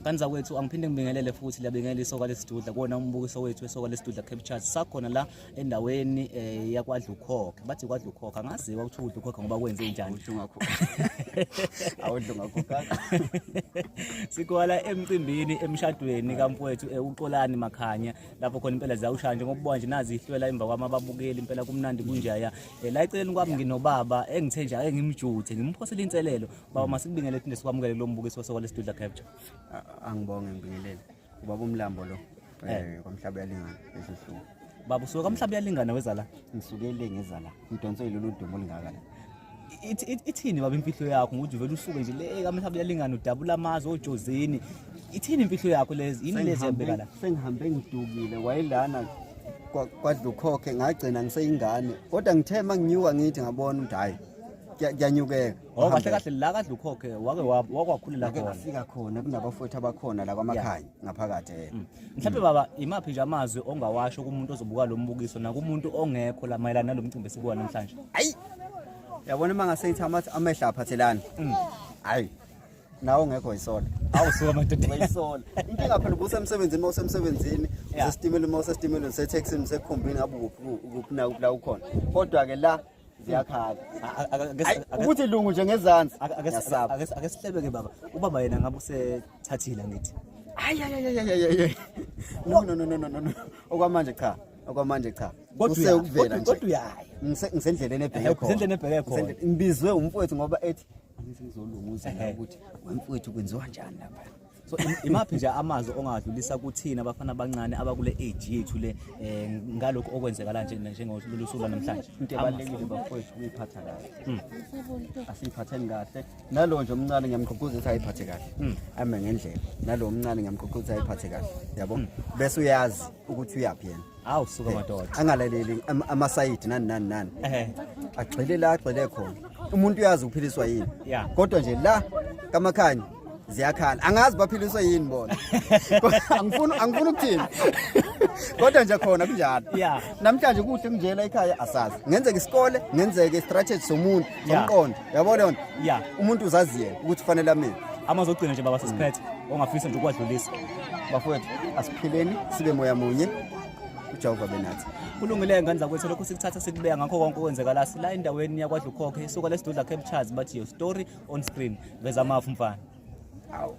Ngane zakwethu, angiphinde ngibingelele futhi liyabingelela isoka lesidudla kuwona umbukiso wethu wesoka lesidudla captures. Sakhona la endaweni yakwaDlukhokhe. Bathi kwaDlukhokhe, angaziwa ukuthi uDlukhokhe ngoba kwenze njani. Awudlungakhokha. Sikwala emcimbini emshadweni kamfowethu uXolani Makhanya, lapho khona impela ziyawushaya njengoba ubona nje nazi ihlwela emva kwami ababukeli, impela kumnandi kunjaya. La eceleni kwami nginobaba engithe nje ake ngimjuthe ngimphosele inselelo. Baba, masikubingelele phinde sikwamukele kulo mbukiso wesoka lesidudla capture. Angibonge, ngibingelele. Ubaba uMlambo lo kwamhlaba yalingana esihlungu. Baba, usuka kwamhlaba yalingana wezala? Ngisukele ngezala. Ngidonswe yilolu dumo olungaka la. Ithini baba imfihlo yakho ngokuthi uvele usuke nje le kamhlaba yalingana udabula amazwe ojozini? Ithini imfihlo yakho lezi? Yini lezi yabeka la? Sengihambe ngidukile wayelana kwadlukhokhe, ngagcina ngiseyingane. Kodwa ngithe manginyuka ngithi ngabona ukuthi hayi, kuyanyukeka. Oh, kahle kahle la kadlukhokhe wake wakwakhulela khona. Ngafika khona kunabafowethu abakhona la kwamakhanya ngaphakathi. Mhlawumbe baba, imaphi nje amazwi ongawasho kumuntu ozobuka lo mbukiso nakumuntu ongekho la mayelana nalo mcimbi esikuwa namhlanje? Hayi. Yabona uma ngase ngithi amehla aphathelani. Hayi. Nawe ungekho yisola. Awusuka madoda. Uyisola. Inkinga phela ubusemsebenzini, uma usemsebenzini, usesitimeleni, uma usesitimeleni, usetaxini, usekhombini, ngabe ukuphi kuphi na kuphi la ukhona. Kodwa ke la ziyakhala. Ukuthi lungu nje ngezansi. Ngiyasaba. Ake sihlebeke baba. Ubaba yena ngabe usethathile ngithi? Hayi hayi hayi hayi hayi. No no no no no no. Okwamanje cha. Okwamanje cha. Kuse ukuvela nje. Kodwa uyaya. Ngisendleleni ebheke khona. Ngisendleleni ebheke khona. Ngibizwe umfowethu ngoba ethi angithi ngizolunguza la ukuthi wemfowethu kwenziwa njani lapha. So imaphi nje amazwi ongadlulisa kuthina abafana abancane abakule age yethu le ngalokhu okwenzekala nje njengololu suku namhlanje? Into ebalulekile bafowethu ukuyiphatha kahle. Asiyiphatheni kahle. Nalo nje omncane ngiyamgqugquza ukuthi ayiphathe kahle. Ame ngendlela. Nalo omncane ngiyamgqugquza ayiphathe kahle. Yabo? Bese uyazi ukuthi uyaphi yena. Awu suka madoda. Angalaleli amasayidi nani nani nani. Agxile la agxile khona. Umuntu uyazi ukuphiliswa yini. Kodwa nje la kamakhanya ziyakhala. Angazi baphiliswa yini bona. Angifuni ukuthini. Kodwa nje khona kunjalo. Namhlanje kuhle kunjela ekhaya asazi. Ngenzeka isikole, ngenzeka istrategy somuntu, somqondo. Yabo leyo nto? Umuntu uzazi yena ukuthi kufanele amile. Amazwi ogcina nje baba sesiphethe ongafisa nje ukwadlulisa. Bafowethu, asiphileni sibe moya munye. uJehova benathi. Kulungile ngane zakwethu, lokhu sikuthatha sikubeka ngakho konke okwenzeka la endaweni yakwaDlukhokhe, isuka lesidudla captures, bathi your story on screen. Veza amafu mfana. Awu.